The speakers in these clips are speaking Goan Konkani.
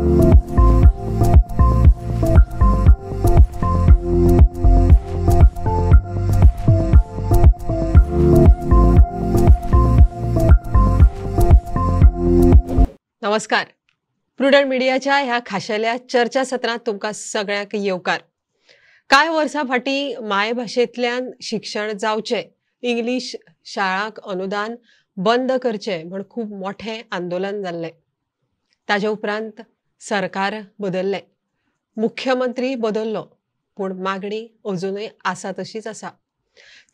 नमस्कार, प्रुडंट मिडियाच्या ह्या खाशेल्या चर्चा सत्रांत तुमकां सगळ्यांक येवकार. कांय वर्सां फाटीं मायभाशेंतल्यान शिक्षण जावचें, इंग्लीश शाळांक अनुदान बंद करचें म्हण खूब मोठें आंदोलन जाल्लें. ताजे उपरांत सरकार बदल्लें, मुख्यमंत्री बदल्लो, पूण मागणी अजुनूय आसा तशीच आसा.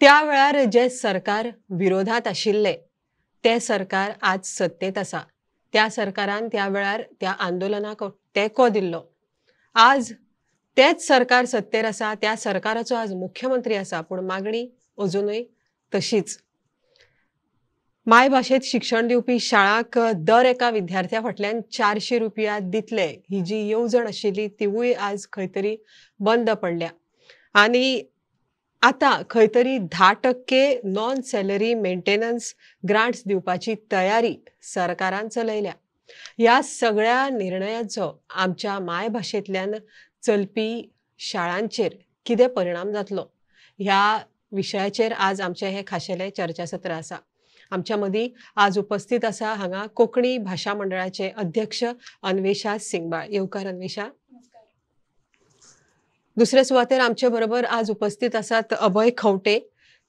त्या वेळार जे सरकार विरोधांत आशिल्लें तें सरकार आज सत्तेंत आसा. त्या सरकारान त्या वेळार त्या आंदोलनाक तेंको दिल्लो. आज तेंच सरकार सत्तेर आसा, त्या सरकाराचो आज मुख्यमंत्री आसा, पूण मागणी अजुनूय तशीच. मायभाशेंत शिक्षण दिवपी शाळांक दर एका विद्यार्थ्या फाटल्यान 400 रुपया दितले ही जी येवजण आशिल्ली तिवूय आज खंय तरी बंद पडल्या. आनी आतां खंय तरी 10% नॉन सॅलरी मेंटेनन्स ग्रांट्स दिवपाची तयारी सरकारान चलयल्या. ह्या सगळ्या निर्णयाचो आमच्या मायभाशेंतल्यान चलपी शाळांचेर कितें परिणाम जातलो ह्या विशयाचेर आज आमचें हें खाशेलें चर्चासत्र आसा. आमच्या मदीं आज उपस्थित आसा हांगा कोंकणी भाशा मंडळाचे अध्यक्ष अन्वेषा सिंगबाळ. येवकार अन्वेषा. दुसरे सुवातेर आमचे बरोबर आज उपस्थित आसात अभय खंवटे,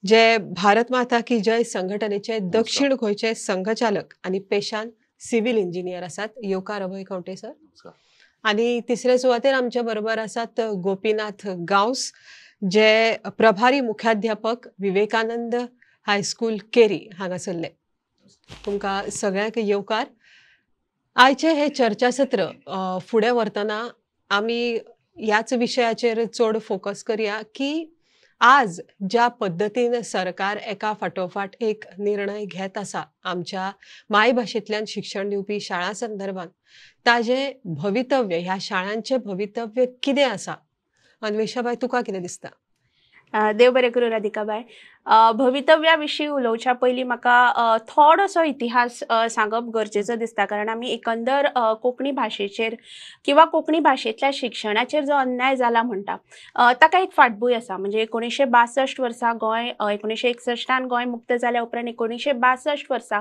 जे भारत माता की जय संघटनेचे दक्षिण गोंयचे संघचालक आनी पेशान सिव्हिल इंजिनियर आसात. येवकार अभय खंवटे सर. आनी तिसरे सुवातेर आमचे बरोबर आसात गोपीनाथ गांवस, जे प्रभारी मुख्याध्यापक विवेकानंद हायस्कूल केरी हांगासरले. तुमकां सगळ्यांक येवकार. आयचें हें चर्चासत्र फुडें व्हरतना आमी ह्याच विशयाचेर चड फोकस करया की आज ज्या पद्दतीन सरकार एका फाटोफाट एक निर्णय घेत आसा आमच्या मायभाशेंतल्यान शिक्षण दिवपी शाळां संदर्भात, ताजें भवितव्य, ह्या शाळांचें भवितव्य कितें आसा? अन्वेषाबाय, तुका कितें दिसता? देव बरें करूं राधिकाबाय. भवितव्या विशीं उलोवच्या पयलीं म्हाका थोडोसो इतिहास सांगप गरजेचो दिसता, कारण आमी एकंदर कोंकणी भाशेचेर किंवा कोंकणी भाशेंतल्या शिक्षणाचेर जो अन्याय जाला म्हणटा ताका एक फाटभूंय आसा. म्हणजे 1962 वर्सा गोंय, 1961 गोंय मुक्त जाल्या उपरांत 1962 वर्सा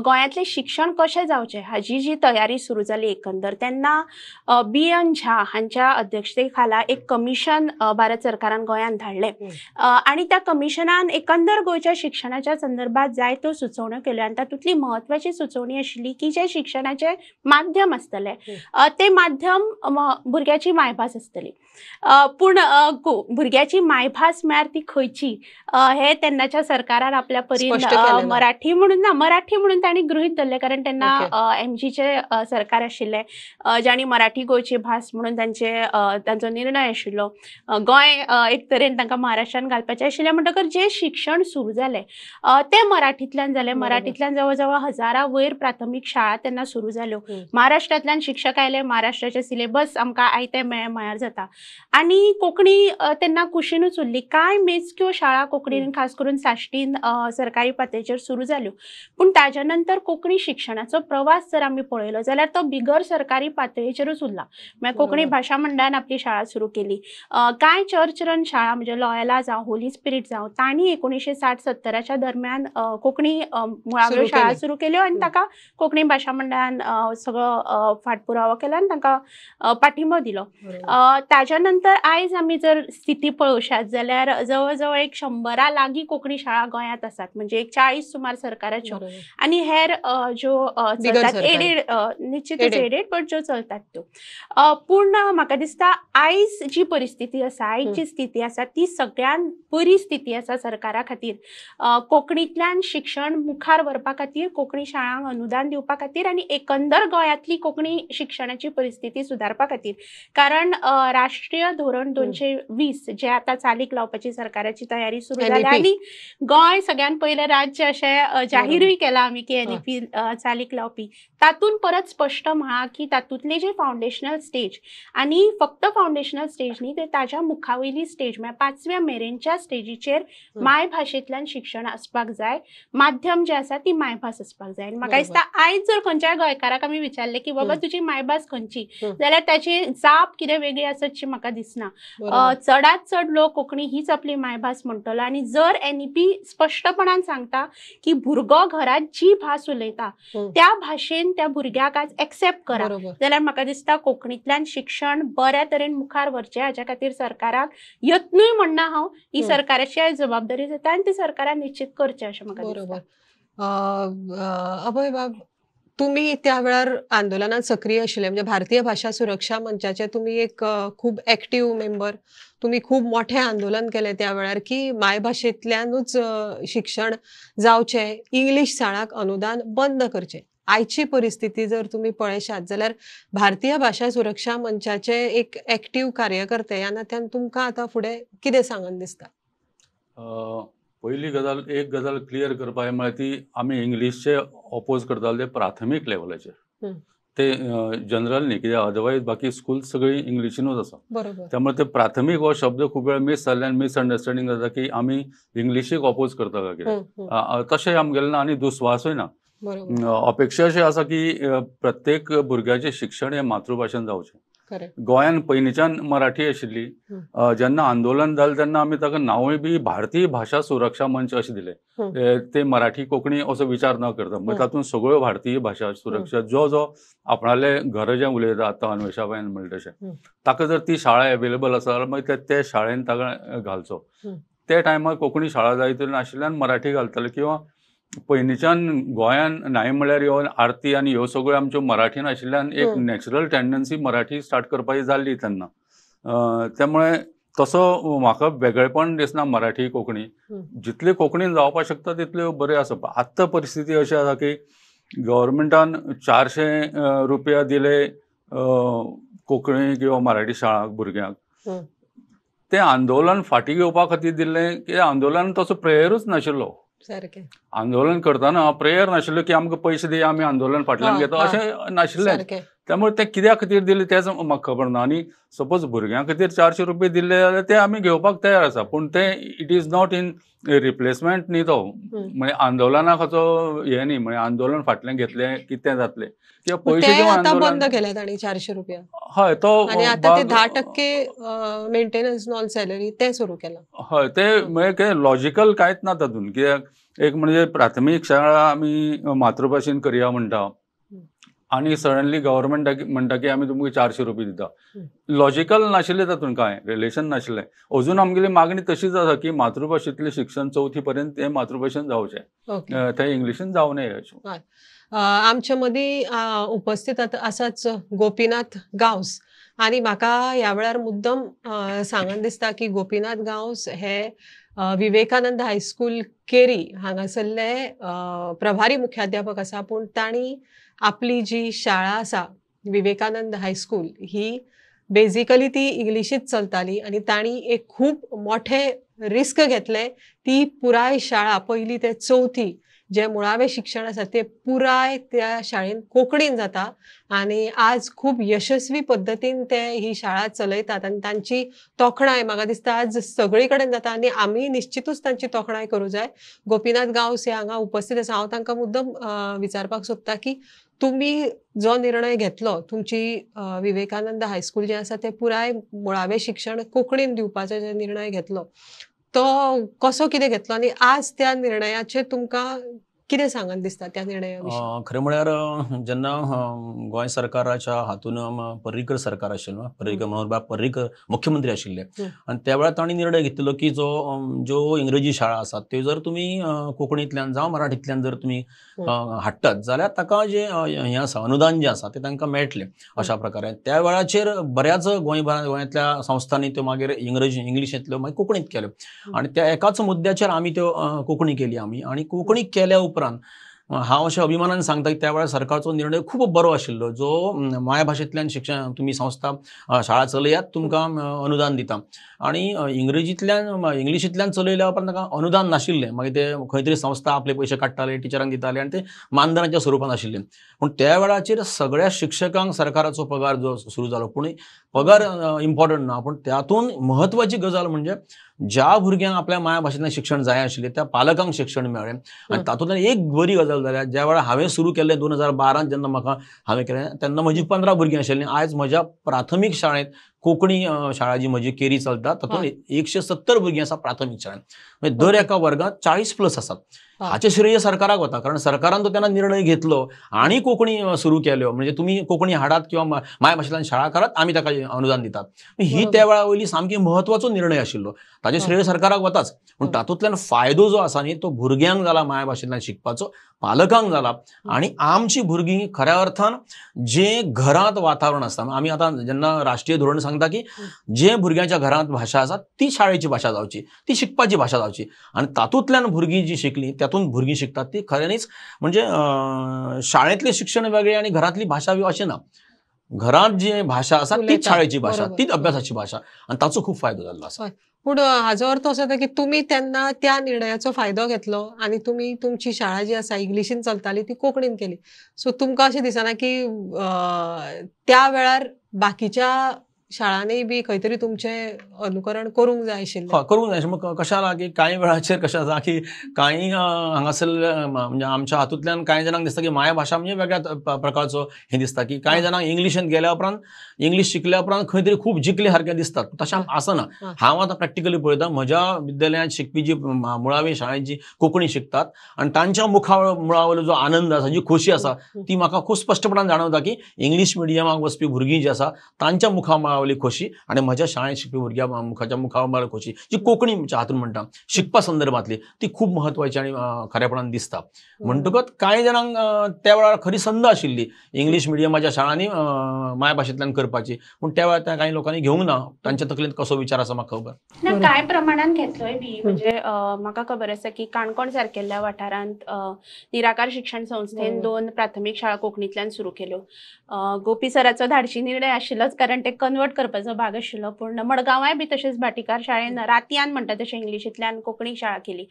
गोंयांतलें शिक्षण कशें जावचें हाजी जी तयारी सुरू जाली एकंदर, तेन्ना बी.एन. झा हांच्या अध्यक्षते खाला एक कमिशन भारत सरकारान गोंयांत धाडलें आनी त्या कमिशनान एकंदर गोंयच्या शिक्षणाच्या संदर्भात जायत्यो सुचोवण्यो केल्यो आनी तातूंतली म्हत्वाची सुचोवणी आशिल्ली की जें शिक्षणाचें माध्यम आसतलें तें माध्यम भुरग्याची मायभास आसतली. पूण भुरग्याची मायभास म्हळ्यार ती खंयची हें तेन्नाच्या सरकारान आपल्या परीन मराठी म्हणून ना, मराठी म्हणून तांणी गृहीत धरलें, कारण तेन्ना एमजीचें सरकार आशिल्लें जांणी मराठी गोंयची भास म्हणून तांचो निर्णय आशिल्लो. गोंय एक तरेन तांकां महाराष्ट्रान घालपाचें आशिल्लें, म्हणटकर जें शिक्षण सुरू जालें तें मराठींतल्यान जालें. मराठींतल्यान जवळ जवळ 1000 वयर प्राथमीक शाळा तेन्ना सुरू जाल्यो. महाराष्ट्रांतल्यान शिक्षक आयले, महाराष्ट्राचे सिलेबस आमकां आयते मेळ्ळे म्हळ्यार जाता. आनी कोंकणी तेन्ना कुशीनूच उरली. कांय मेजक्यो शाळा कोंकणीन खास करून साश्टीन सरकारी पातळेचेर सुरू जाल्यो, पूण ताज्या नंतर कोंकणी शिक्षणाचो प्रवास जर आमी पळयलो जाल्यार तो बिगर सरकारी पातळेचेरूच उरला. म्हळ्यार कोंकणी भाशा मंडळान आपली शाळा सुरू केली, कांय चर्च रन शाळा म्हणजे लॉयला जावं, होली स्पिरीट जावं, तांणी 1960-70च्या दरम्यान कोंकणी मुळाव्यो शाळा सुरू केल्यो आनी ताका कोंकणी भाशा मंडळान सगळो फाटपुरावो केला आनी तांकां पाठिंबो दिलो. ताज्या नंतर आयज आमी जर स्थिती पळोवशात जाल्यार जवळ जवळ 100 लागीं कोंकणी शाळा गोंयांत आसात, म्हणजे एक 40 सुमार सरकाराच्यो आनी हेर ज्यो चलतात एडेड, निश्चितच एडेड बट ज्यो चलतात त्यो. पूण म्हाका दिसता आयज जी परिस्थिती आसा, आयज जी स्थिती आसा ती सगळ्यांत बरी स्थिती आसा सरकारा खातीर कोंकणींतल्यान शिक्षण मुखार व्हरपा खातीर, कोंकणी शाळांक अनुदान दिवपा खातीर आनी एकंदर गोंयांतली कोंकणी शिक्षणाची परिस्थिती सुदारपा खातीर. कारण राष्ट्रीय धोरण 220 जे आतां चालीक लावपाची सरकाराची तयारी सुरू जाल्या आनी गोंय सगळ्यांत पयलें राज्य अशें जाहीरूय केलां आमी की एनईपी चालीक लावपी, तातूंत परत स्पश्ट म्हळां की तातूंतले जे फावंडेशनल स्टेज आनी फक्त फावंडेशनल स्टेज न्ही, ते ताज्या मुखावयली स्टेज म्हळ्यार 5व्या मेरेनच्या स्टेजीचेर मायभाशेंतल्यान शिक्षण आसपाक जाय, माध्यम जें आसा ती मायभास आसपाक जाय. आनी म्हाका दिसता आयज जर खंयच्याय गोंयकाराक आमी विचारलें की बाबा तुजी मायभास खंयची जाल्यार ताची जाप कितें वेगळी आसत शी म्हाका दिसना. चडांत चड लोक कोंकणी हीच आपली मायभास म्हणटलो. आनी जर NEP स्पश्टपणान सांगता की भुरगो घरांत जी भास उलयता त्या भाशेन त्या भुरग्याक आज एक्सेप्ट करा, जाल्यार म्हाका दिसता कोंकणींतल्यान शिक्षण बऱ्या तरेन मुखार व्हरचें हाच्या खातीर सरकाराक यत्नूय म्हणना हांव, ही सरकाराची आयज जबाबदारी जाता आनी ती सरकारान निश्चित करचें अशें म्हाका दिसता. बरोबर. अभय बाब, तुमी त्या वेळार आंदोलनात सक्रीय आशिल्ले, म्हणजे भारतीय भाशा सुरक्षा मंचाचे तुमी एक खूब एक्टीव मेंबर, तुमी खूब मोठें आंदोलन केलें त्या वेळार की मायभाशेंतल्यानूच शिक्षण जावचें, इंग्लीश शाळांक अनुदान बंद करचें. आयची परिस्थिती जर तुमी पळयशात जाल्यार भारतीय भाशा सुरक्षा मंचाचे एक एक्टीव कार्यकर्ते ह्या नात्यान तुमकां आतां फुडें कितें सांगन दिसता? पयली गजाल, एक गजाल क्लियर करपा जाय म्हळ्यार ती आमी इंग्लिशचे ऑपोज करताले ते प्राथमीक लेवलाचेर, ते जनरल न्ही, कित्याक अदरवायज बाकी स्कूल सगळी इंग्लिशीनूच आसा. बरोबर. त्यामुळे ते प्राथमीक हो शब्द खूब वेळ मीस जाल्ल्यान मिसअंडरस्टँडींग जाता की आमी इंग्लिशीक ऑपोज करता काय कितें, तशें आमगेलें ना आनी दुस्वासूय ना. अपेक्षा अशी आसा की प्रत्येक भुरग्याचें शिक्षण हें मातृभाशेन जावचें. गोंयान पयलींच्यान मराठी आशिल्ली, जेन्ना आंदोलन जालें तेन्ना आमी ताका नांवूय बी भारतीय भाशा सुरक्षा मंच अशें दिलें, ते मराठी कोंकणी असो विचार न करता, म्हणजे तातूंत सगळ्यो भारतीय भाशा सुरक्षा, जो जो आपणाले घर जें उलयता आतां अन्वेषाबायन म्हणलें तशें, ताका जर ती शाळा एवेलेबल आसा जाल्यार मागीर ते शाळेन ताका घालचो. ते टायमार कोंकणी शाळा जाय तरी नाशिल्ल्यान मराठी घालताले, किंवा पयलींच्यान गोंयान नाय म्हळ्यार ह्यो आरती आनी ह्यो सगळ्यो आमच्यो मराठीन आशिल्ल्यान एक नॅचरल टेंडन्सी मराठी स्टार्ट करपाची जाल्ली तेन्ना. त्यामुळे तसो म्हाका वेगळेपण दिसना मराठी कोंकणी, जितले कोंकणीन जावपाक शकता तितल्यो बरें आसा. आत्तां परिस्थिती अशी आसा की गव्हर्मेंटान 400 रुपया दिले कोंकणी किंवा मराठी शाळांक भुरग्यांक, तें आंदोलन फाटीं घेवपा खातीर दिल्लें, की आंदोलन तसो प्रेयरूच नाशिल्लो. सारकें. आंदोलन करतना प्रेयर नाशिल्लो की आमकां पयशे दी आमी आंदोलन फाटल्यान घेता अशें नाशिल्लें. त्यामुळे ते कित्या खातीर दिले तेंच म्हाका खबर ना. आनी सपोज भुरग्यां खातीर 400 रुपये दिल्ले जाल्यार ते आमी घेवपाक तयार आसा, पूण ते it is not in replacement न्ही तो, म्हणजे आंदोलनाचो हें न्ही, म्हणजे आंदोलन फाटल्यान घेतलें कितें जातलें किंवा पयशे आतां बंद केले तांणी 400 रुपया. हय, तो आनी आतां ते 10% मेंटेनन्स नॉन सॅलरी ते सुरू केला. हय, ते म्हणजे कितें लॉजिकल कांयच ना तातूंत. कित्याक एक म्हणजे प्राथमीक शाळा आमी मातृभाशेन करया म्हणटा आनी सडनली गव्हर्मेंट म्हणटा की आमी तुमकां 400 रुपये दिता, लॉजिकल नाशिल्लें तातूंत, कांय रिलेशन नाशिल्लें. अजून आमगेली मागणी तशीच आसा की मातृभाशेंतलें शिक्षण चवथी पर्यंत तें मातृभाशेन जावचें, तें इंग्लिशीन जावं नये अशें. आमचे मदीं उपस्थित आसाच गोपीनाथ गांवस, आनी म्हाका ह्या वेळार मुद्दम सांगन दिसता की गोपीनाथ गांवस हे विवेकानंद हायस्कूल केरी हांगासरले प्रभारी मुख्याध्यापक आसा, पूण तांणी आपली जी शाळा आसा विवेकानंद हायस्कूल ही बेजिकली ती इंग्लिशींत चलताली आनी तांणी एक खूब मोठे रिस्क घेतले, ती पुराय शाळा पयली ते चवथी जे मुळावें शिक्षण आसा ते पुराय त्या शाळेन कोंकणीन जाता आनी आज खूब यशस्वी पद्दतीन ते ही शाळा चलयतात आनी तांची तोखणाय म्हाका दिसता आज सगळी कडेन जाता आनी आमी निश्चितूच तांची तोखणाय करूं जाय. गोपीनाथ गांवस हे हांगा उपस्थित आसा. हांव तांकां मुद्दम विचारपाक सोदता की तुमी जो निर्णय घेतलो, तुमची विवेकानंद हायस्कूल जें आसा तें पुराय मुळावें शिक्षण कोंकणीन दिवपाचो जो निर्णय घेतलो तो कसो कितें घेतलो आनी आज त्या निर्णयाचेर तुमकां कितें सांगन दिसता त्या निर्णया विशीं? खरें म्हळ्यार जेन्ना गोंय सरकाराच्या हातून पर्रीकर सरकार आशिल्लें, पर्रीकर मनोहरबाब पर्रीकर मुख्यमंत्री आशिल्ले आनी त्या वेळार तांणी निर्णय घेतिल्लो की जो ज्यो इंग्रजी शाळा आसात त्यो जर तुमी कोंकणींतल्यान जावं मराठींतल्यान जर तुमी हाडटात जाल्यार ताका जें हें आसा अनुदान जें आसा तें तांकां मेळटलें अशा प्रकारे. त्या वेळाचेर बऱ्याच गोंयभरांत गोंयांतल्या संस्थांनी त्यो मागीर इंग्रजी इंग्लिशींतल्यो मागीर कोंकणींत केल्यो आनी त्या एकाच मुद्द्याचेर आमी त्यो कोंकणी केली आमी. आनी कोंकणी केल्या उपरांत हांव अशें अभिमानान सांगता की त्या वेळार सरकारचो निर्णय खूब बरो आशिल्लो, जो मायभाशेंतल्यान शिक्षण तुमी संस्था शाळा चलयात तुमकां अनुदान दिता, आनी इंग्रजींतल्यान इंग्लिशींतल्यान चलयल्या उपरांत ताका अनुदान नाशिल्लें, मागीर ते खंय तरी संस्था आपले पयशे काडटाले टिचरांक दिताले आनी ते मानधनाच्या स्वरुपान आशिल्ले. पूण त्या वेळाचेर सगळ्या शिक्षकांक सरकाराचो पगार जो सुरू जालो, पूण पगार इम्पॉर्टंट ना, पूण त्यातून म्हत्वाची गजाल म्हणजे ज्या भुरग्यांक आपल्या मायभाशेंतल्यान शिक्षण जाय आशिल्लें त्या पालकांक शिक्षण मेळ्ळें. आनी तातूंतल्यान एक बरी गजाल जाल्या, ज्या वेळार हांवें सुरू केल्लें 2012 जेन्ना म्हाका हांवें केलें तेन्ना म्हजी 15 भुरगीं आशिल्लीं. आयज म्हज्या प्राथमीक शाळेंत कोंकणी शाळा जी म्हजी केरी चलता तातूंत 170 भुरगीं आसा प्राथमीक शाळेंत, म्हणजे दर एका वर्गांत 40+ आसात. हाचें श्रेय सरकाराक वता, कारण सरकारान तो तेन्ना निर्णय घेतलो आनी कोंकणी सुरू केल्यो, म्हणजे तुमी कोंकणी हाडात किंवा मायभाशेंतल्यान शाळा करात, आमी ताका अनुदान दितात. ही त्या वेळा वयली सामकी म्हत्वाचो निर्णय आशिल्लो, ताचें श्रेय सरकाराक वताच. पूण तातूंतल्यान फायदो जो आसा न्ही तो भुरग्यांक जाला मायभाशेंतल्यान शिकपाचो, पालकांक जाला. आनी आमची भुरगीं खऱ्या अर्थान जे घरांत वातावरण आसता, आमी आतां जेन्ना राष्ट्रीय धोरण सांगता की जे भुरग्यांच्या घरांत भाशा आसा ती शाळेची भाशा जावची, ती शिकपाची भाशा जावची, आनी तातूंतल्यान भुरगीं जी शिकलीं त्यातून भुरगीं शिकतात ती खऱ्यांनीच म्हणजे शाळेंतलें शिक्षण वेगळें आनी घरांतली भाशा अशें ना, घरांत जी भाशा आसा तीच शाळेची भाशा, तीच अभ्यासाची भाशा, आनी ताचो खूब फायदो जाल्लो आसा. पूण हाजो अर्थ असो जाता की तुमी तेन्ना त्या निर्णयाचो फायदो घेतलो आनी तुमी तुमची शाळा जी आसा इंग्लिशीन चलताली ती कोंकणीन केली. सो तुमकां अशें दिसना की त्या वेळार बाकीच्या शाळांनी बी खंय तरी तुमचें अनुकरण करूंक जाय आशिल्लें? हय, करूंक जाय आशिल्लें. कशें जालां की कांय वेळाचेर कशें आसा की कांय हांगासर म्हणजे आमच्या हातूंतल्यान कांय जाणांक दिसता की मायभाशा म्हणजे वेगळ्या प्रकारचो हें दिसता की कांय जाणांक इंग्लिशीन गेल्या उपरांत इंग्लीश शिकल्या उपरांत खंय तरी खूब जिखले सारकें दिसतात, तशें आसना. हांव आतां प्रॅक्टिकली पळयता, म्हज्या विद्यालयांत शिकपी जी मुळावी शाळेंत जी कोंकणी शिकतात आनी तांच्या मुखामळावयलो जो आनंद आसा, जी खोशी आसा ती म्हाका खूब स्पश्टपणान जाणवता की इंग्लीश मिडियमाक वचपी भुरगीं जी आसा तांच्या मुखामळा खोशी आनी म्हज्या शाळेंत शिकपी भुरग्या मुखाच्या मुखामळार खोशी जी कोंकणीच्या हातून म्हणटा शिकपा संदर्भातली ती खूब महत्वाची आनी खरेपणान दिसता. म्हणटकच कांय जाणांक त्या वेळार खरी संद आशिल्ली इंग्लीश मिडियमाच्या शाळांनी मायभाशेंतल्यान करपाची, पूण त्या वेळार कांय लोकांनी घेवंक ना. तांच्या तकलेंत कसो विचार आसा म्हाका खबर ना, कांय प्रमाणान घेतलोय बी. म्हणजे म्हाका खबर आसा की काणकोण सारकेल्ल्या वाठारांत निराकार शिक्षण संस्थेन 2 प्राथमीक शाळा कोंकणींतल्यान सुरू केल्यो. गोपी सराचो धाडशी निर्णय आशिल्लोच, कारण ते कन्वर्ट करपाचो भाग आशिल्लो. पूण मडगांवाय बी तशेंच भाटीकार शाळेन रातयान म्हणटा तशें इंग्लिशींतल्यान कोंकणी शाळा केली.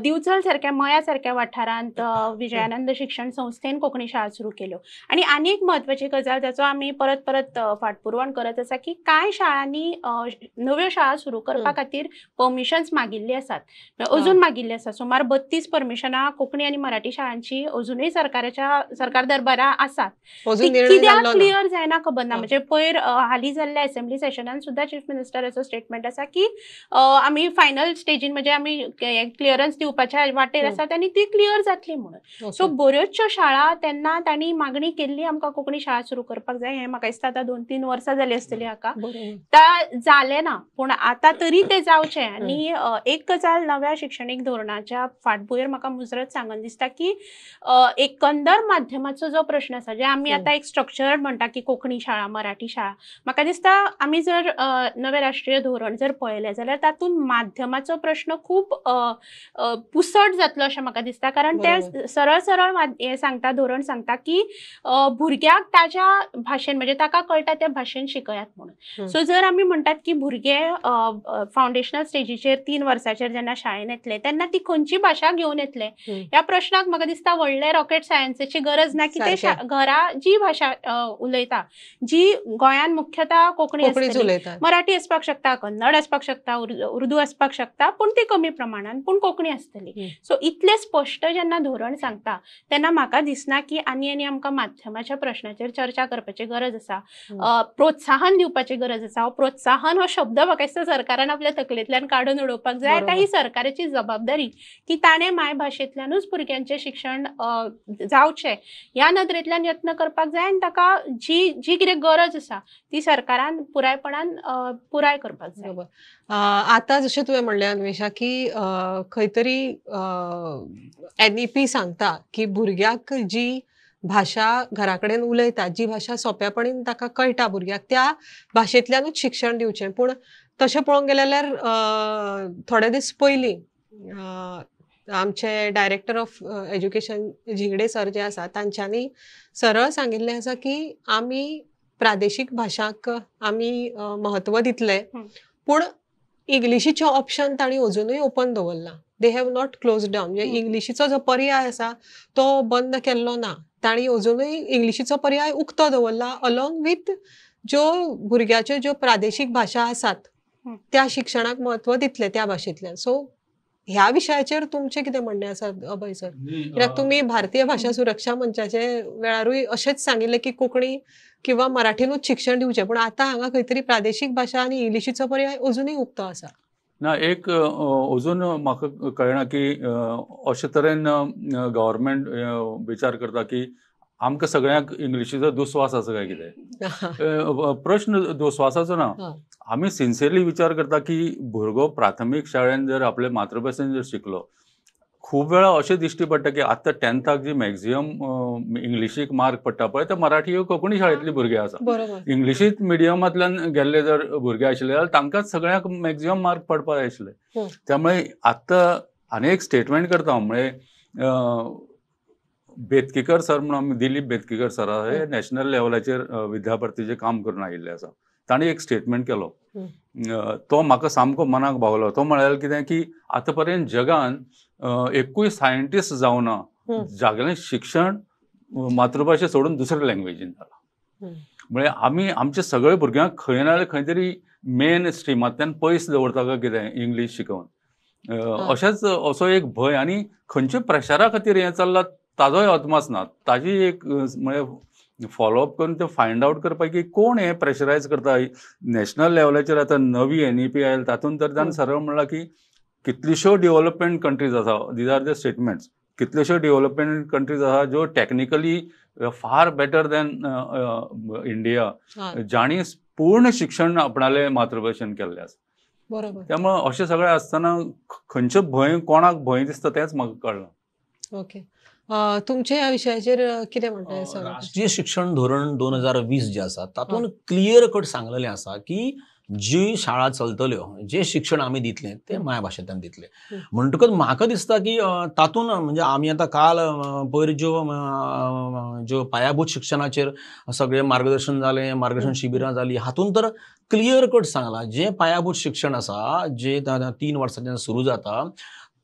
दिवचल सारक्या मया सारक्या वाठारांत विजयानंद शिक्षण संस्थेन कोंकणी शाळा सुरू केल्यो. आनी आनी एक म्हत्वाची गजाल जाचो आमी परत परत फाटपुरवण करत आसा की कांय शाळांनी नव्यो शाळा सुरू करपा खातीर परमिशन्स मागिल्ली आसात, अजून मागिल्ली आसा. सुमार 32 परमिशनां कोंकणी आनी मराठी शाळांची अजुनूय सरकार दरबारा आसात. कित्याक क्लियर जायना खबर ना. म्हणजे पयर हालीं जाल्ल्या असेंब्ली सेशनान सुद्दां चीफ मिनिस्टराचो स्टेटमेंट आसा की आमी फायनल स्टेजीन म्हणजे आमी क्लियरन्स दिवपाच्या वाटेर आसात आनी ती क्लियर जातली म्हणून. सो बऱ्योचश्यो शाळा तेन्ना तांणी मागणी केल्ली आमकां कोंकणी शाळा सुरू करपाक जाय. हें म्हाका दिसता आतां 2-3 वर्सां जाली आसतली हाका, ता जालें ना, पूण आतां तरी तें जावचें. आनी एक गजाल नव्या शिक्षणीक धोरणाच्या फाटभुंयेर म्हाका मुजरत सांगन दिसता की एकंदर माध्यमाचो जो प्रश्न आसा, जे आमी आतां एक स्ट्रक्चर म्हणटा की कोंकणी शाळा मराठी शाळा, म्हाका दिसता आमी जर नवें राष्ट्रीय धोरण जर पळयलें जाल्यार तातूंत माध्यमाचो प्रश्न खूब पुसट जातलो अशें म्हाका दिसता. कारण ते सरळ सरळ हें सांगता, धोरण सांगता की भुरग्याक ताज्या भाशेन म्हणजे ताका कळटा त्या भाशेन शिकयात म्हणून. सो जर आमी म्हणटात की भुरगे फावंडेशनल स्टेजीचेर 3 वर्सांचेर जेन्ना शाळेन येतले तेन्ना ती खंयची भाशा घेवन येतले ह्या प्रश्नाक म्हाका दिसता व्हडले रॉकेट सायन्साची गरज ना की ते घरा जी भाशा उलयता, जी गोंयांत मुख्यतः कोंकणी मराठी आसपाक शकता, कन्नड आसपाक शकता, उर्दू आसपाक शकता, पूण ती कमी प्रमाणान, पूण कोंकणी आसतली. सो इतलें स्पश्ट जेन्ना धोरण सांगता तेन्ना म्हाका दिसना की आनी आनी आमकां माध्यमाच्या प्रश्नाचेर चर्चा करपाची गरज आसा, प्रोत्साहन दिवपाची गरज आसा. प्रोत्साहन हो शब्द म्हाका दिसता सरकारान आपल्या तकलेंतल्यान काडून उडोवपाक जाय. आतां ही सरकाराची जबाबदारी की ताणें मायभाशेंतल्यानूच भुरग्यांचें शिक्षण जावचें ह्या नदरेंतल्यान यत्न करपाक जाय आनी ताका जी जी कितें गरज आसा ती सरकारान पुरायपणान पुराय करपाक जाय. बरोबर. आतां जशें तुवें म्हणलें अन्वेषा की खंय तरी NEP सांगता की भुरग्याक जी भाशा घरा कडेन उलयता, जी भाशा सोंपेपणीन ताका कळटा भुरग्याक, त्या भाशेंतल्यानूच शिक्षण दिवचें. पूण तशें पळोवंक गेलें जाल्यार थोडे दीस पयलीं आमचे director of education Zingde sir जे आसा तांच्यांनी सरळ सांगिल्लें आसा की आमी प्रादेशीक भाशांक आमी म्हत्व दितले, पूण इंग्लिशीचें ऑप्शन तांणी अजुनूय ओपन दवरलां. They have not close down. म्हणजे इंग्लिशीचो जो पर्याय आसा तो बंद केल्लो ना, तांणी अजुनूय इंग्लिशीचो पर्याय उक्तो दवरला अलॉंग विथ ज्यो भुरग्याच्यो ज्यो प्रादेशीक भाशा आसात त्या शिक्षणाक म्हत्व दितले त्या भाशेंतल्यान. सो ह्या विशयाचेर तुमचें कितें म्हणणें आसा अभय सर? कित्याक तुमी भारतीय भाशा सुरक्षा मंचाचे वेळारूय अशेंच सांगिल्लें की कोंकणी किंवा मराठीनूच शिक्षण दिवचें, पूण आतां हांगा खंय तरी प्रादेशीक भाशा आनी इंग्लिशीचो पर्याय अजुनूय उक्तो आसा. ना, एक अजून म्हाका कळना की अशे तरेन गव्हर्मेंट विचार करता की आमकां सगळ्यांक इंग्लिशीचो दुस्वास आसा काय कितें. प्रश्न दुस्वासाचो ना, आमी सिन्सियरली विचार करता की भुरगो प्राथमीक शाळेन जर आपले मातृभाशेन जर शिकलो, खूब वेळा अशें दिश्टी पडटा की आतां टेंथाक जी मॅक्झिमम इंग्लिशीक मार्क पडटा पळय ते मराठी कोंकणी शाळेंतली भुरगे आसा. इंग्लिशीत मिडियमांतल्यान गेल्ले जर भुरगे आशिल्ले जाल्यार तांकांच सगळ्यांक मॅक्झिमम मार्क पडपाक जाय आशिल्ले. त्यामुळे आतां आनी एक स्टेटमेंट करता हांव, म्हळ्यार बेतकीकर सर म्हणून आमी दिलीप बेतकीकर सर हे नॅशनल लेवलाचेर विद्याभारतीचें काम करून आयिल्ले आसा. ताणें एक स्टेटमेंट केलो तो म्हाका सामको मनाक भावलो. तो म्हळ्यार कितें की आतां पर्यंत जगान एकूय सायंटिस्ट जावना जागेलें शिक्षण मातृभाशे सोडून दुसऱ्या लँग्वेजीन जालां. म्हळ्यार आमी आमच्या सगळ्या भुरग्यांक खंय ना जाल्यार खंय तरी मेन स्ट्रिमांतल्यान पयस दवरता काय कितें इंग्लीश शिकोवन, अशेंच असो एक भंय. आनी खंयच्या प्रेशरा खातीर हें चल्लां ताजोय अदमास ना. ताजी एक म्हळ्यार फॉलोअप करून ते फायंड आवट करपाक की कोण हें प्रेशरायज करता नॅशनल लेवलाचेर. आतां नवी NEP आयल्या तातूंत तर ताणें सरळ म्हणलां की कितल्योश्यो डेव्हलपमेंट कंट्रीज आसा, these are the statements, कितल्योश्यो development countries आसा ज्यो technically far better than India, जांणी पूर्ण शिक्षण आपणाले मातृभाशेन केल्लें आसा. बरोबर. त्यामुळे अशें सगळें आसतना खंयचें भंय कोणाक भंय दिसता तेंच म्हाका कळना. ओके, तुमचे ह्या विशयाचेर कितें म्हणटा सर? राष्ट्रीय शिक्षण धोरण 2020 जे आसा तातूंत क्लियर कट सांगलेलें आसा की जी शाळा चलतल्यो, जे शिक्षण आमी दितले ते मायभाशेंतल्यान दितले. म्हणटकच म्हाका दिसता की तातूंत म्हणजे आमी आतां काल पयर ज्यो ज्यो पायाभूत शिक्षणाचेर सगळें मार्गदर्शन जालें, मार्गदर्शन शिबिरां जालीं, हातूंत तर क्लियर कट सांगलां जें पायाभूत शिक्षण आसा जें 3 वर्सांच्यान सुरू जाता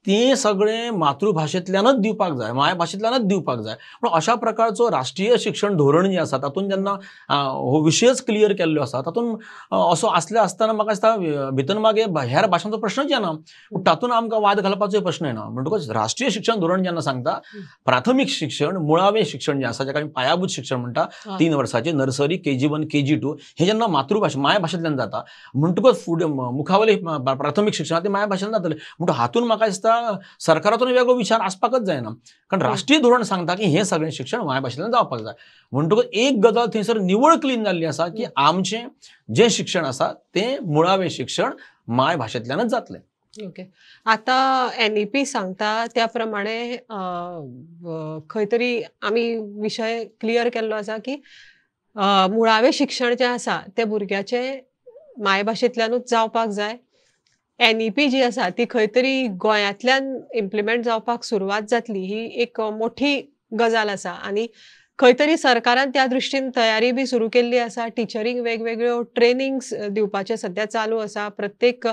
तें सगळें मातृभाशेंतल्यानच दिवपाक जाय, मायभाशेंतल्यानच दिवपाक जाय. पूण अशा प्रकारचो राष्ट्रीय शिक्षण धोरण जें आसा तातूंत जेन्ना हो विशयच क्लियर केल्लो आसा तातूंत असो आसले आसतना म्हाका दिसता भितर मागीर हेर भाशांचो प्रश्नच येना, पूण तातूंत आमकां वाद घालपाचोय प्रश्न येना. म्हणटकच राष्ट्रीय शिक्षण धोरण जेन्ना सांगता प्राथमीक शिक्षण, मुळावें शिक्षण जें आसा जाका आमी पायाभूत शिक्षण म्हणटा, 3 वर्साचें नर्सरी, KG 1 KG 2 हें जेन्ना मातृभाशा मायभाशेंतल्यान जाता म्हणटकच फुडें मुखावयलें प्राथमीक शिक्षण तें मायभाशेंतल्यान जातलें. म्हणटकच हातूंत म्हाका दिसता सरकाराचो वेगळो विचार आसपाकच जायना, कारण राष्ट्रीय धोरण सांगता की हें सगळें शिक्षण मायभाशेंतल्यान जावपाक जाय. म्हणटकच एक गजाल थंयसर निवळ क्लीन जाल्ली आसा की आमचें जें शिक्षण आसा तें मुळावें शिक्षण मायभाशेंतल्यानच जातलें. ओके, आतां NEP सांगता त्या प्रमाणे खंय तरी आमी विशय क्लियर केल्लो आसा की मुळावें शिक्षण जें आसा तें भुरग्याचें मायभाशेंतल्यानूच जावपाक जाय. NEP जी आसा ती खंय तरी गोंयांतल्यान इम्प्लिमेंट जावपाक सुरवात जातली ही एक मोठी गजाल आसा आनी खंय तरी सरकारान त्या दृश्टीन तयारी बी सुरू केल्ली आसा. टिचरींक वेगवेगळ्यो ट्रेनिंग्स दिवपाचें सद्या चालू आसा. प्रत्येक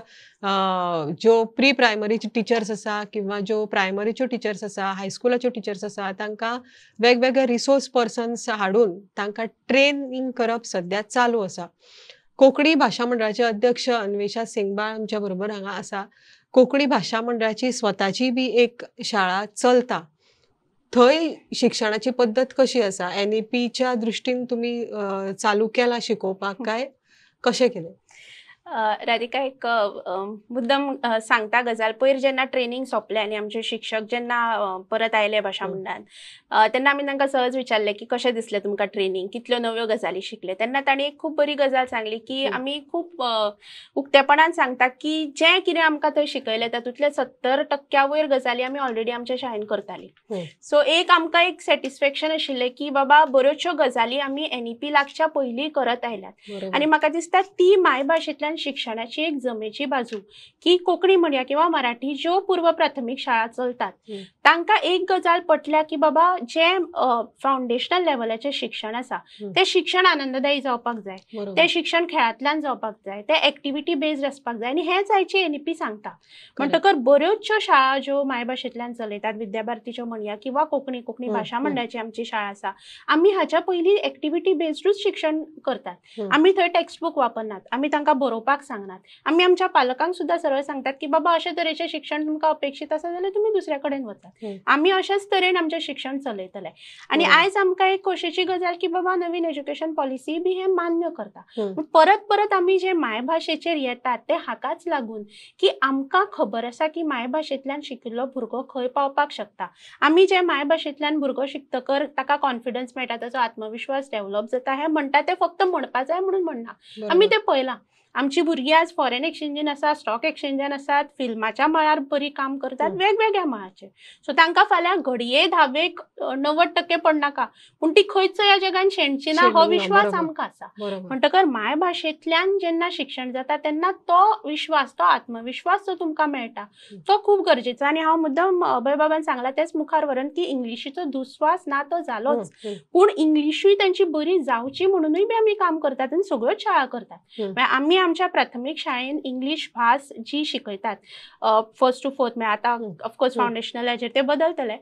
ज्यो प्री प्रायमरीच्यो टिचर्स आसा किंवा ज्यो प्रायमरीच्यो टिचर्स आसा, हायस्कुलाच्यो टिचर्स आसा, तांकां वेगवेगळे रिसोर्स पर्सन्स हाडून तांकां ट्रेनिंग करप सद्या चालू आसा. कोंकणी भाशा मंडळाचे अध्यक्ष अन्वेषा सिंगबाळ आमच्या बरोबर हांगा आसा. कोंकणी भाशा मंडळाची स्वताची बी एक शाळा चलता, थंय शिक्षणाची पद्दत कशी आसा? NEPच्या दृश्टीन तुमी चालू केला शिकोवपाक काय कशें केलें? राधिका, एक मुद्दम सांगता गजाल. पयर जेन्ना ट्रेनिंग सोंपलें आनी आमचे शिक्षक जेन्ना परत आयले भाशा मंडळान तेन्ना आमी तांकां सहज विचारलें की कशें दिसलें तुमकां ट्रेनिंग, कितल्यो नव्यो गजाली शिकले. तेन्ना तांणी एक खूब बरी गजाल सांगली की आमी खूब उक्तेपणान सांगता की जें कितें आमकां थंय शिकयलें तातूंतले 70% वयर गजाली आमी ऑलरेडी आमच्या शाळेन करताली. सो एक आमकां एक सॅटिस्फॅक्शन आशिल्लें की बाबा बऱ्योचश्यो गजाली आमी NEP लागच्या पयलीं करत आयल्यात. आनी म्हाका दिसता ती मायभाशेंतल्यान शिक्षणाची एक जमेची बाजू की कोंकणी म्हणया किंवा मराठी ज्यो पूर्व प्राथमीक शाळा चलतात तांकां एक गजाल पटल्या की बाबा जें फावंडेशनल लेवलाचें शिक्षण आसा तें शिक्षण आनंददायी जावपाक जाय, तें शिक्षण खेळांतल्यान जावपाक जाय, तें एक्टिविटी बेस्ड आसपाक जाय. आनी हेंच आयची NEP सांगता. म्हणटकर बऱ्योचश्यो शाळा ज्यो मायभाशेंतल्यान चलयतात, विद्याभारतीच्यो म्हणया किंवा कोंकणी कोंकणी भाशा मंडळाची आमची शाळा आसा, आमी हाच्या पयलीं एक्टिविटी बेस्डूच शिक्षण करतात. आमी थंय टेक्स्टबूक वापरनात, आमी तांकां बरोवपाक शिकोवपाक सांगनात. आमी आमच्या पालकांक सुद्दां सरळ सांगतात की बाबा अशे तरेचें शिक्षण तुमकां अपेक्षीत आसा जाल्यार तुमी दुसऱ्या कडेन वतात. आमी अशेच तरेन आमचें शिक्षण चलयतले. आनी आयज आमकां एक खोशेची गजाल की बाबा नवीन एज्युकेशन पॉलिसी बी हें मान्य करता. परत परत आमी जे मायभाशेचेर येतात ते हाकाच लागून की आमकां खबर आसा की मायभाशेंतल्यान शिकिल्लो भुरगो खंय पावपाक शकता. आमी जे मायभाशेंतल्यान भुरगो शिकतकर ताका कॉन्फिडन्स मेळटा, ताचो आत्मविश्वास डेव्हलप जाता, हें म्हणटा ते फक्त म्हणपा जाय म्हणून म्हणना, आमी ते पळयलां. आमची भुरगीं आज फॉरेन एक्सचेंजीन आसा, स्टॉक एक्सचेंजान आसात, फिल्माच्या मळार बरी काम करतात, वेगवेगळ्या मळाचेर. सो तांकां फाल्यां घडये 10वेक 90% पडनाका, पूण ती खंयच ह्या जगान शेणची ना हो विश्वास आमकां आसा. म्हणटकर मायभाशेंतल्यान जेन्ना शिक्षण जाता तेन्ना तो विश्वास, तो आत्मविश्वास जो तुमकां मेळटा तो खूब गरजेचो. आनी हांव मुद्दम अभय बाबान सांगला तेच मुखार व्हरून की इंग्लिशीचो दुस्वास ना तो जालोच, पूण इंग्लिशूय तांची बरी जावची म्हणूनय बी आमी काम करतात आनी सगळ्योच शाळा करतात. आमी आमच्या प्राथमीक शाळेन इंग्लीश भास जी शिकयतात 1st to 4th, म्हळ्यार आतां ऑफकोर्स फावंडेशनलाचेर ते बदलतले,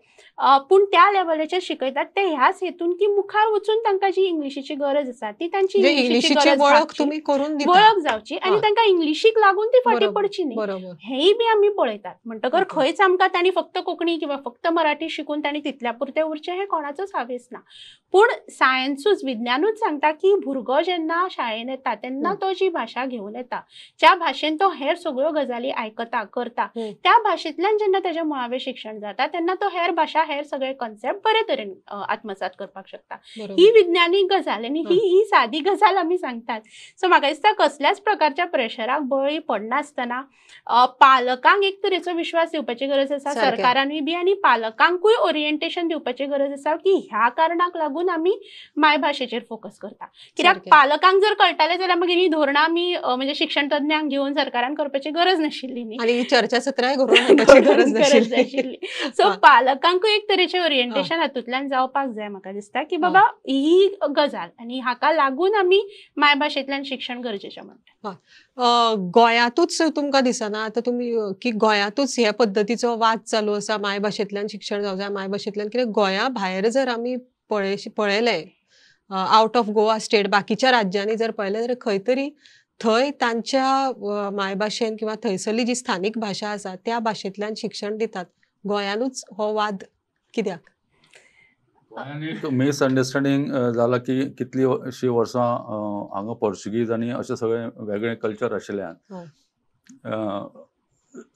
पूण त्या लेवलाचेर शिकयतात ते ह्याच हेतून की मुखार वचून तांकां जी इंग्लिशीची गरज आसा ती तांची इंग्लिशीची वळख तुमी करून वळख जावची आनी तांकां इंग्लिशीक लागून ती फाटीं पडची न्ही, हेंय बी आमी पळयतात. म्हणटकर खंयच आमकां तांणी फक्त कोंकणी किंवा फक्त मराठी शिकून तांणी तितल्या पुरतें उरचें हें कोणाचोच हावेस ना. पूण सायन्सूच, विज्ञानूच सांगता की भुरगो जेन्ना शाळेन येता तेन्ना तो जी भाशा घेवन येता, ज्या भाशेन तो हेर सगळ्यो गजाली आयकता करता, त्या भाशेंतल्यान जेन्ना तेजें मुळावें शिक्षण जाता तेन्ना तो हेर भाशा, हेर सगळे कॉन्सेप्ट बरे तरेन आत्मसात करपाक शकता. ही विज्ञानीक गजाल आनी ही सादी गजाल आमी सांगतात. सो म्हाका दिसता कसल्याच प्रकारच्या प्रेशराक बळी पडनासतना पालकांक एक तरेचो विश्वास दिवपाची गरज आसा, सरकारानूय बी, आनी पालकांकूय ओरिएंटेशन दिवपाची गरज आसा की ह्या कारणाक लागून आमी मायभाशेचेर फोकस करता. कित्याक पालकांक जर कळटालें जाल्यार मागीर ही धोरणां आमी म्हणजे शिक्षण तज्ञांक घेवन सरकारान करपाची गरज नाशिल्ली न्ही, आनी चर्चासत्रांय घडोवन गरज नाशिल्ली. सो पालकांकूय एक तरेचें ओरिएंटेशन हातूंतल्यान जावपाक जाय. म्हाका दिसता की बाबा ही गजाल आनी हाका लागून आमी मायभाशेंतल्यान शिक्षण गरजेचें म्हणटा. गोंयांतूच तुमकां दिसना आतां तुमी की गोंयांतूच हे पद्दतीचो वाद चालू आसा, मायभाशेंतल्यान शिक्षण जावं जाय, मायभाशेंतल्यान कित्याक गोंया भायर जर आमी पळयलें आउट ऑफ गोवा स्टेट, बाकीच्या राज्यांनी जर पळयलें जाल्यार खंय तरी थंय तांच्या मायभाशेन किंवा थंयसरली जी स्थानीक भाशा आसा त्या भाशेंतल्यान शिक्षण दितात. गोंयानूच हो वाद कित्याक? गोंयान एक मिसअंडरस्टँडींग जाला की कितलीं वर्सां हांगा पोर्चुगीज आनी अशें सगळें वेगळें कल्चर आशिल्ल्यान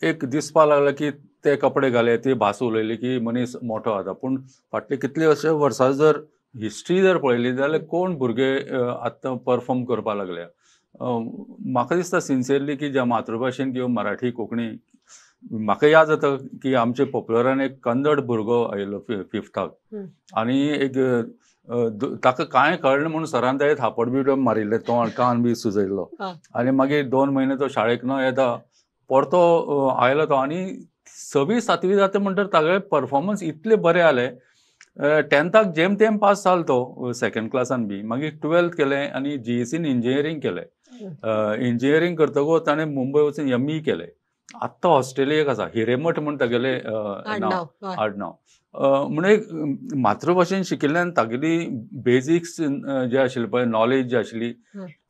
एक दिसपा लागलें की ते कपडे घाले, ती भास उलयली की मनीस मोठो जाता. पूण फाटली कितली अशे वर्सां जर हिस्ट्री जर पळयली जाल्यार कोण भुरगे आतां परफॉर्म करपाक लागल्या. म्हाका दिसता सिन्सियरली की ज्या मातृभाशेन किंवा मराठी कोंकणी, म्हाका याद जाता की आमचे पॉप्युलरान एक कन्नड भुरगो आयिल्लो 5थाक आनी एक ताका कांय कळना म्हणून सरान ताणें थापट बी मारिल्लें, तोंड कान बी सुजयल्लो आनी मागीर 2 म्हयने तो शाळेक न येता परतो आयलो तो आनी 6वी 7वी जाता म्हणटर तागेले परफॉर्मन्स इतले बरे आले, 10थाक जेम तेम पास जालो तो 2nd क्लासान बी. मागीर 12th केलें आनी GECन इंजिनियरींग केलें. इंजिनियरींग करतकच ताणें मुंबय वचून ME केलें. आत्तां ऑस्ट्रेलियेक आसा, हिरेमठ म्हूण तागेलें नांव, आडनांव. म्हण एक मातृभाशेन शिकिल्ल्यान तागेली बेजिक्स जे आशिल्ले पळय, नॉलेज जी आशिल्ली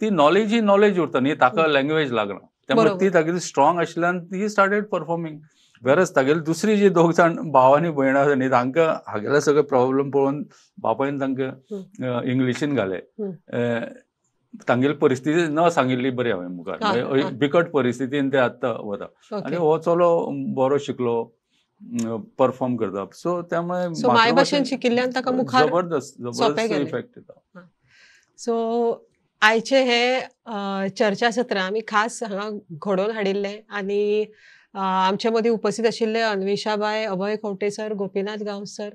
ती नॉलेज ही नॉलेज उरता न्ही, ताका लँग्वेज लागना, त्यामुळे ती तागेली स्ट्रॉंग आशिल्ल्यान ती स्टार्टेड परफॉर्मिंग. वेरस तागेली दुसरी जी 2 जाण भाव आनी भयण आसा न्ही, तांकां हागेले सगळे प्रॉब्लम पळोवन बापायन तांकां इंग्लिशीन घाले. तांगेली परिस्थिती न सांगिल्ली बरी हांवें मुखार, बिकट परिस्थितीन ते आतां वता आनी हो चलो बरो शिकलो, परफॉर्म करता. सो त्यामुळे मायभाशेन शिकिल्ल्यान ताका मुखार जबरदस्त जबरदस्त इफेक्ट येता. सो आयचे हे चर्चासत्र आमी खास हांगा घडोवन हाडिल्लें आनी आमचे मदीं उपस्थित आशिल्ले अन्वेषाबाय, अभय खंवटे सर, गोपीनाथ गांवस सर.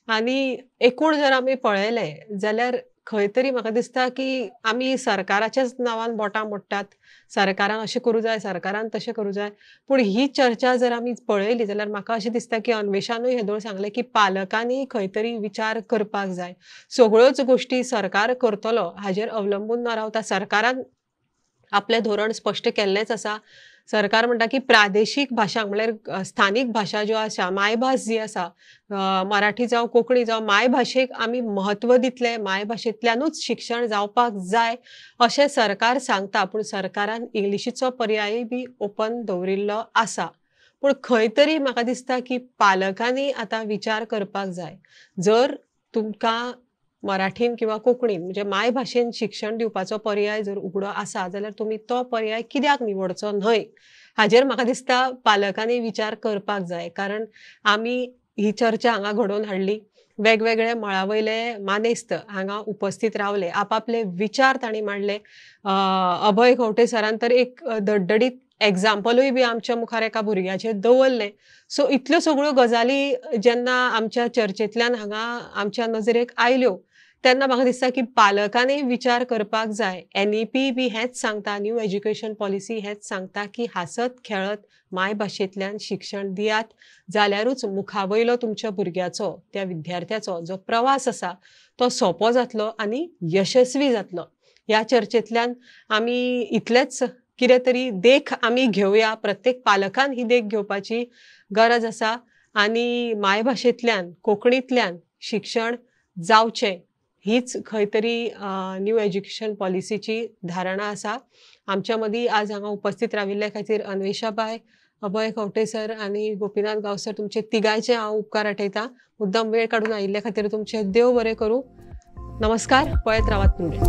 आनी एकूण जर आमी पळयलें जाल्यार खंय तरी म्हाका दिसता की आमी सरकाराच्याच नांवान बोटां मोडटात, सरकारान अशें करूं जाय, सरकारान तशें करूं जाय. पूण ही चर्चा जर आमी पळयली जाल्यार म्हाका अशें दिसता की अन्वेषानूय हेदोळ सांगलें की पालकांनी खंय तरी विचार करपाक जाय. सगळ्योच गोश्टी सरकार करतलो हाजेर अवलंबून न रावता सरकारान आपलें धोरण स्पश्ट केल्लेंच आसा, सरकार म्हणटा की प्रादेशीक भाशा म्हणल्यार स्थानीक भाशा ज्यो आसा, मायभास जी आसा, मराठी जावं कोंकणी जावं, मायभाशेक आमी म्हत्व दितले, मायभाशेंतल्यानूच शिक्षण जावपाक जाय अशें सरकार सांगता. पूण सरकारान इंग्लिशीचो पर्याय बी ओपन दवरिल्लो आसा. पूण खंय तरी म्हाका दिसता की पालकांनी आतां विचार करपाक जाय. जर तुमकां मराठीन किंवा कोंकणीन म्हणजे मायभाशेन शिक्षण दिवपाचो पर्याय जर उगडो आसा जाल्यार तुमी तो पर्याय कित्याक निवडचो न्हय हाजेर म्हाका दिसता पालकांनी विचार करपाक जाय. कारण आमी ही चर्चा हांगा घडोवन हाडली, वेगवेगळे मळा वयले मानेस्त हांगा उपस्थित रावले, आपापले विचार तांणी मांडले. अभय खंवटे सरान तर एक धडधडीत एग्जाम्पलूय बी आमच्या मुखार एका भुरग्याचेर दवरलें. सो इतल्यो सगळ्यो गजाली जेन्ना आमच्या चर्चेंतल्यान हांगा आमच्या नजरेक आयल्यो तेन्ना म्हाका दिसता की पालकांनी विचार करपाक जाय. NEP बी हेंच सांगता, न्यू एज्युकेशन पॉलिसी हेंच सांगता की हांसत खेळत मायभाशेंतल्यान शिक्षण दियात जाल्यारूच मुखावयलो तुमच्या भुरग्याचो, त्या विद्यार्थ्याचो जो प्रवास आसा तो सोंपो जातलो आनी यशस्वी जातलो. ह्या चर्चेंतल्यान आमी इतलेंच कितें तरी देख आमी घेवया, प्रत्येक पालकान ही देख घेवपाची गरज आसा आनी मायभाशेंतल्यान कोंकणींतल्यान शिक्षण जावचें हीच खंय तरी न्यू एज्युकेशन पॉलिसीची धारणा आसा. आमच्या मदीं आज हांगा उपस्थित राविल्ल्या खातीर अन्वेषाबाय, अभय खंवटे सर आनी गोपीनाथ गांवसर तुमचे तिगांयचे हांव उपकार आठयता. मुद्दम वेळ काडून आयिल्ल्या खातीर तुमचे देव बरें करूं. नमस्कार. पळयत रावात प्रुडंट.